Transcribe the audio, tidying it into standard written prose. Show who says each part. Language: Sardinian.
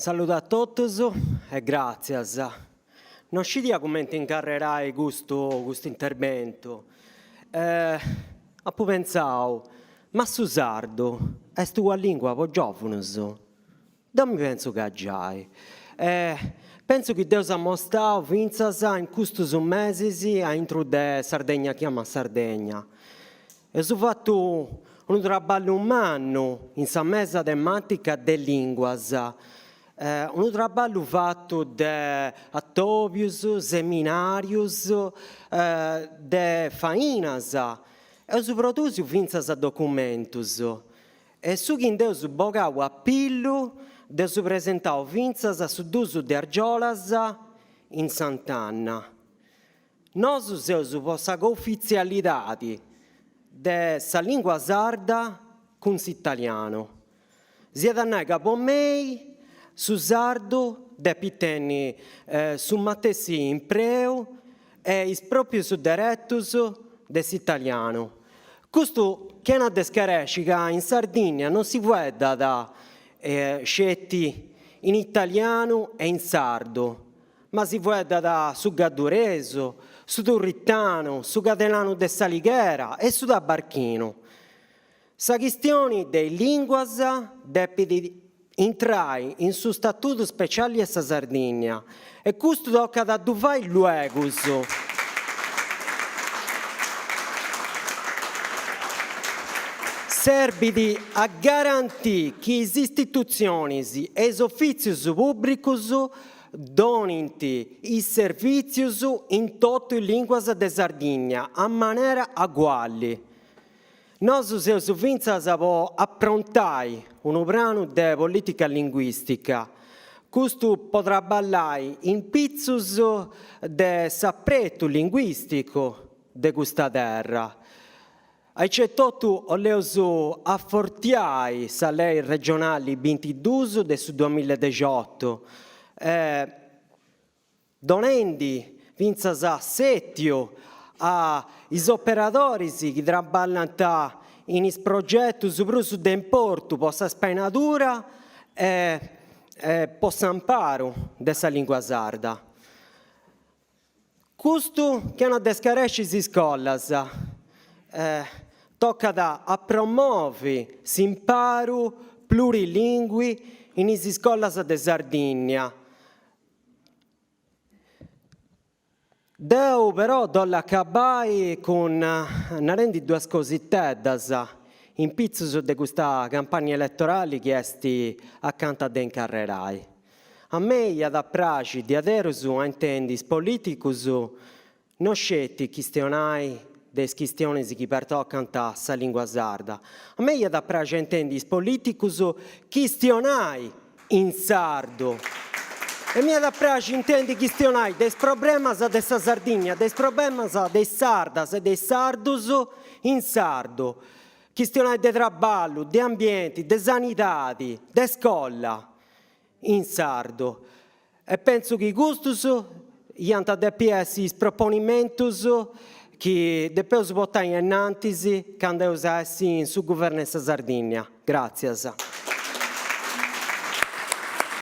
Speaker 1: Saludu a totus e gràtzias. No scidia cumenti incarrerai custu custu interbentu. Apu pentzau, ma su sardu est una lìngua po giòvunus? Deu mi pentzu ca giai. E pentzu chi dd'eus amostau fintzas in custus mesis a intru de Sardegna chiama Sardegna. Eus fatu unu traballu mannu in sa mesa temàtica de lìnguas, unu traballu fatu de atòbius, seminàrius, de fainas, eus prodùsiu fintzas documentus e su chi nd'eus bogau a pillu dd'eus presentau fintzas su dus de argiolas in Sant'Anna. Nosu seus po sa coufitzialidadi de sa lìngua sarda cun s'italianu. Siat a nai ca po mei su sardu depit tenni su matessi impreu e is pròpius deretus de s'italianu. Custu chena de scaresci ca in Sardìnnia non si fueddat sceti in italianu e in sardu, Ma si fueddat su gadduresu, su turritanu, su cadelanu de s'Alighera e su tabarchinu. Sa chistioni de is lìnguas depit intrai in su Statudu Speciali 'e sa Sardìnnia e custu tocat a ddu fai luegus. Serbit a garantì chi is istitutzionis e is ofìtzius pùbricus Donint is servìtzius in totu is lìnguas de Sardigna a manera aguali. Nosu seus fintzas po aprontai unu pranu de polìtica linguìstica, custu po traballai in pitzus de s'apretu linguìsticu de custa terra. Aici etotu 'oleus afortiai sa lei regionali bintidus de su duamilla e dexiotu, donendi fintzas sètiu a is operadoris chi traballant in is progetus prus de importu po sa spainadura e po s'amparu de sa lìngua sarda. Custu chena de scaresci is iscolas. Tocat a promovi s'imparu plurilingui in is iscolas de Sardìnnia. Deu però dd'ollu acabai cun narendi duas cositeddas in pitzus de custa campagna eletorali chi est acanta de incarrerai. A mei iat a praxi diaderus a intendi is polìticus no sceti chistionai de is chistionis chi pertocant sa lìngua sarda, a mei iat a praxi a intendi is polìticus chistionai in sardu e mi iat a praxi intendi chistionai de is problemas de sa Sardigna, de is problemas de is sardas e de is sardus in sardu, chistionai de traballu, de ambienti, de sanidadi, de scola. in sardu e pentzu chi custus iant a depi essi is proponimentus chi depeus portai ainnantis candu eus a essi in su guvernu 'e sa Sardìnnia. Gràtzias.